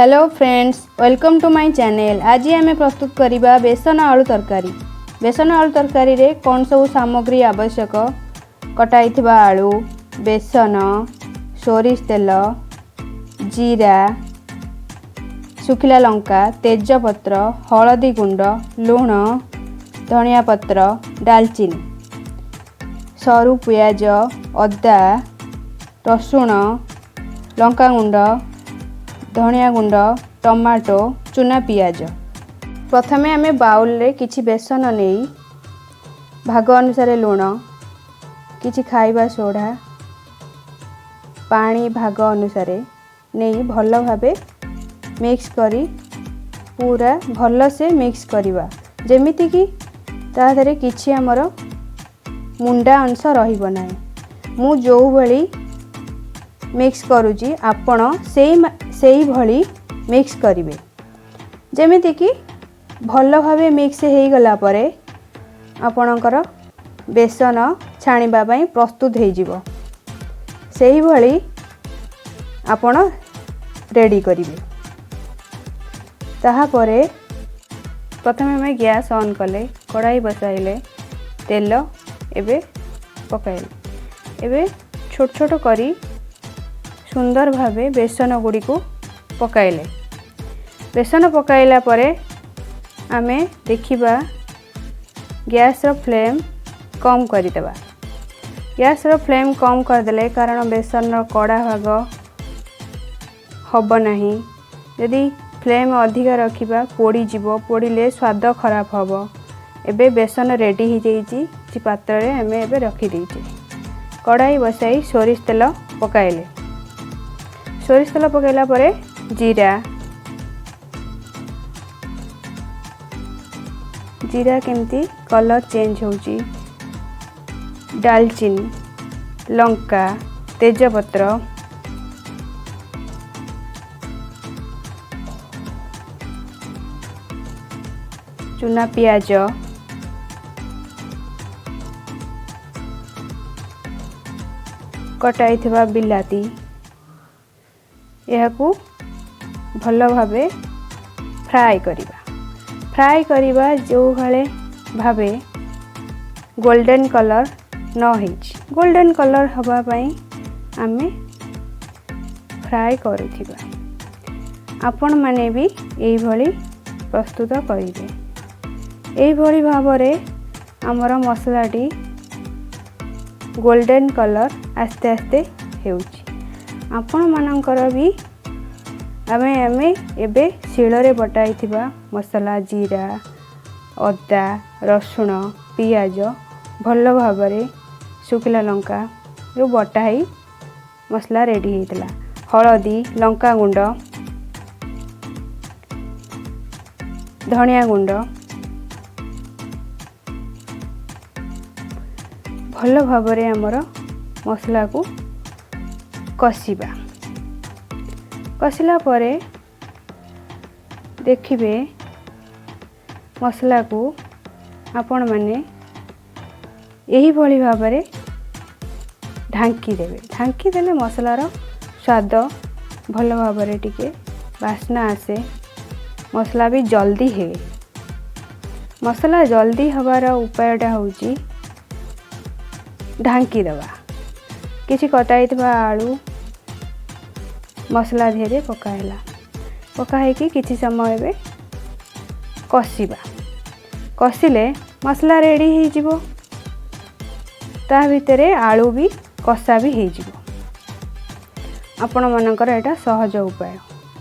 Hello friends, welcome to my channel. ଆଜି ଆମେ ପ୍ରସ୍ତୁତ କରିବା ବେସନ ଆଳୁ ତରକାରୀ। ବେସନ ଆଳୁ ତରକାରୀରେ କ'ଣ ସବୁ ସାମଗ୍ରୀ ଆବଶ୍ୟକ? କଟା ହେଇଥିବା ଆଳୁ, ବେସନ, ସୋରିଷ ତେଲ, ଜିରା, ଶୁଖିଲା ଲଙ୍କା, ତେଜପତ୍ର, ହଳଦୀ ଗୁଣ୍ଡ, ଲୁଣ, ଧନିଆ ପତ୍ର, ଡାଲଚିନି, ସରୁ ପିଆଜ, ଅଦା, ରସୁଣ, ଲଙ୍କାଗୁଣ୍ଡ, ଧନିଆ ଗୁଣ୍ଡ, ଟମାଟୋ, ଚୁନା ପିଆଜ। ପ୍ରଥମେ ଆମେ ବାଉଲରେ କିଛି ବେସନ ନେଇ ଭାଗ ଅନୁସାରେ ଲୁଣ, କିଛି ଖାଇବା ସୋଢ଼ା, ପାଣି ଭାଗ ଅନୁସାରେ ନେଇ ଭଲ ଭାବେ ମିକ୍ସ କରି ପୁରା ଭଲସେ ମିକ୍ସ କରିବା, ଯେମିତିକି ତା ଦେହରେ କିଛି ଆମର ମୁଣ୍ଡା ଅଂଶ ରହିବ ନାହିଁ। ମୁଁ ଯେଉଁଭଳି ମିକ୍ସ କରୁଛି, ଆପଣ ସେଇଭଳି ମିକ୍ସ କରିବେ। ଯେମିତିକି ଭଲ ଭାବେ ମିକ୍ସ ହେଇଗଲା ପରେ ଆପଣଙ୍କର ବେସନ ଛାଣିବା ପାଇଁ ପ୍ରସ୍ତୁତ ହେଇଯିବ। ସେଇଭଳି ଆପଣ ରେଡ଼ି କରିବେ। ତାହାପରେ ପ୍ରଥମେ ଆମେ ଗ୍ୟାସ୍ ଅନ୍ କଲେ, କଢ଼ାଇ ବସାଇଲେ, ତେଲ ଏବେ ପକାଇଲେ। ଏବେ ଛୋଟ ଛୋଟ କରି ସୁନ୍ଦର ଭାବେ ବେସନ ଗୁଡ଼ିକୁ ପକାଇଲେ। ବେସନ ପକାଇଲା ପରେ ଆମେ ଦେଖିବା, ଗ୍ୟାସ୍ର ଫ୍ଲେମ୍ କମ୍ କରିଦେବା। ଗ୍ୟାସ୍ର ଫ୍ଲେମ୍ କମ୍ କରିଦେଲେ, କାରଣ ବେସନର କଡ଼ା ଭାଗ ହେବ ନାହିଁ। ଯଦି ଫ୍ଲେମ୍ ଅଧିକା ରଖିବା, ପୋଡ଼ିଯିବ। ପୋଡ଼ିଲେ ସ୍ୱାଦ ଖରାପ ହେବ। ଏବେ ବେସନ ରେଡ଼ି ହେଇଯାଇଛି। କିଛି ପାତ୍ରରେ ଆମେ ଏବେ ରଖିଦେଇଛେ। କଢ଼ାଇ ବସାଇ ସୋରିଷ ତେଲ ପକାଇଲେ। ସୋରିଷ ତେଲ ପକାଇଲା ପରେ ଜିରା, ଜିରା କେମିତି କଲର୍ ଚେଞ୍ଜ ହେଉଛି, ଡାଲଚିନି, ଲଙ୍କା, ତେଜପତ୍ର, ଚୁନା ପିଆଜ, କଟା ହେଇଥିବା ବିଲାତି, ଏହାକୁ ଭଲ ଭାବେ ଫ୍ରାଏ କରିବା। ଫ୍ରାଏ କରିବା ଯେଉଁଭଳି ଭାବେ ଗୋଲ୍ଡେନ୍ କଲର୍ ନ ହେଇଛି। ଗୋଲ୍ଡେନ୍ କଲର୍ ହେବା ପାଇଁ ଆମେ ଫ୍ରାଏ କରୁଥିବା। ଆପଣମାନେ ବି ଏଇଭଳି ପ୍ରସ୍ତୁତ କରିବେ। ଏଇଭଳି ଭାବରେ ଆମର ମସଲାଟି ଗୋଲ୍ଡେନ୍ କଲର୍ ଆସ୍ତେ ଆସ୍ତେ ହେଉଛି। ଆପଣମାନଙ୍କର ବି ଆମେ ଏବେ ଶିଳରେ ବଟା ହେଇଥିବା ମସଲା, ଜିରା, ଅଦା, ରସୁଣ, ପିଆଜ, ଭଲ ଭାବରେ ଶୁଖିଲା ଲଙ୍କା ଯେଉଁ ବଟା ହେଇ ମସଲା ରେଡ଼ି ହେଇଥିଲା, ହଳଦୀ, ଲଙ୍କା ଗୁଣ୍ଡ, ଧନିଆ ଗୁଣ୍ଡ, ଭଲ ଭାବରେ ଆମର ମସଲାକୁ କଷିବା। କଷିଲା ପରେ ଦେଖିବେ, ମସଲାକୁ ଆପଣମାନେ ଏହିଭଳି ଭାବରେ ଢାଙ୍କି ଦେବେ। ଢାଙ୍କି ଦେଲେ ମସଲାର ସ୍ୱାଦ ଭଲ ଭାବରେ ଟିକେ ବାସ୍ନା ଆସେ, ମସଲା ବି ଜଲ୍ଦି ହୁଏ। ମସଲା ଜଲ୍ଦି ହେବାର ଉପାୟଟା ହେଉଛି ଢାଙ୍କି ଦେବା। କିଛି କଟା ହେଇଥିବା ଆଳୁ ମସଲା ଦେହରେ ପକା ହେଲା। ପକା ହେଇକି କିଛି ସମୟ ଏବେ କଷିବା। କଷିଲେ ମସଲା ରେଡ଼ି ହେଇଯିବ। ତା ଭିତରେ ଆଳୁ ବି କଷା ବି ହେଇଯିବ। ଆପଣମାନଙ୍କର ଏଇଟା ସହଜ ଉପାୟ।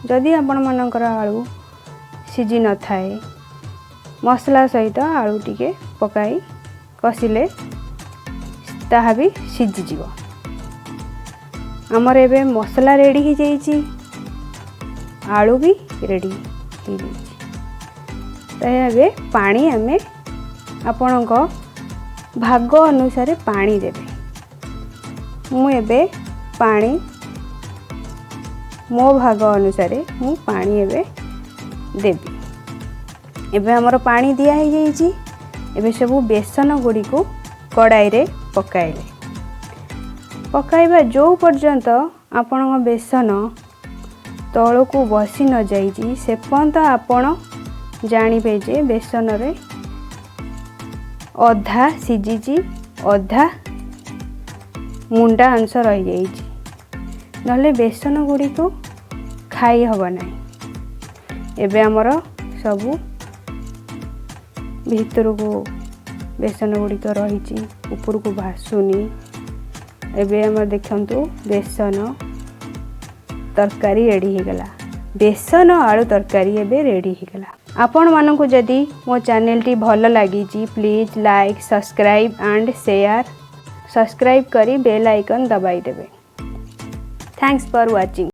ଯଦି ଆପଣମାନଙ୍କର ଆଳୁ ସିଝି ନଥାଏ, ମସଲା ସହିତ ଆଳୁ ଟିକେ ପକାଇ କଷିଲେ ତାହା ବି ସିଝିଯିବ। ଆମର ଏବେ ମସଲା ରେଡ଼ି ହେଇଯାଇଛି, ଆଳୁ ବି ରେଡ଼ି ହେଇଯାଇଛି। ତ ଏବେ ପାଣି ଆମେ ଆପଣଙ୍କ ଭାଗ ଅନୁସାରେ ପାଣି ଦେବେ। ମୁଁ ଏବେ ପାଣି ମୋ ଭାଗ ଅନୁସାରେ ମୁଁ ପାଣି ଏବେ ଦେବି। ଏବେ ଆମର ପାଣି ଦିଆ ହେଇଯାଇଛି। ଏବେ ସବୁ ବେସନ ଗୁଡ଼ିକୁ କଡ଼ାଇରେ ପକାଇଲେ। ପକାଇବା ଯେଉଁ ପର୍ଯ୍ୟନ୍ତ ଆପଣଙ୍କ ବେସନ ତଳକୁ ବସି ନ ଯାଇଛି, ସେ ପର୍ଯ୍ୟନ୍ତ ଆପଣ ଜାଣିବେ ଯେ ବେସନରେ ଅଧା ସିଝିଛି, ଅଧା ମୁଣ୍ଡା ଅଂଶ ରହିଯାଇଛି। ନହେଲେ ବେସନ ଗୁଡ଼ିକୁ ଖାଇ ହେବ ନାହିଁ। ଏବେ ଆମର ସବୁ ଭିତରକୁ ବେସନ ଗୁଡ଼ିକ ରହିଛି, ଉପରକୁ ଭାସୁନି। ଏବେ ଆମର ଦେଖନ୍ତୁ, ବେସନ ତରକାରୀ ରେଡ଼ି ହେଇଗଲା। ବେସନ ଆଳୁ ତରକାରୀ ଏବେ ରେଡ଼ି ହେଇଗଲା। ଆପଣମାନଙ୍କୁ ଯଦି ମୋ ଚ୍ୟାନେଲଟି ଭଲ ଲାଗିଛି, please like, subscribe and share. Subscribe କରି ବେଲ୍ ଆଇକନ୍ ଦବାଇ ଦେବେ। Thanks for watching.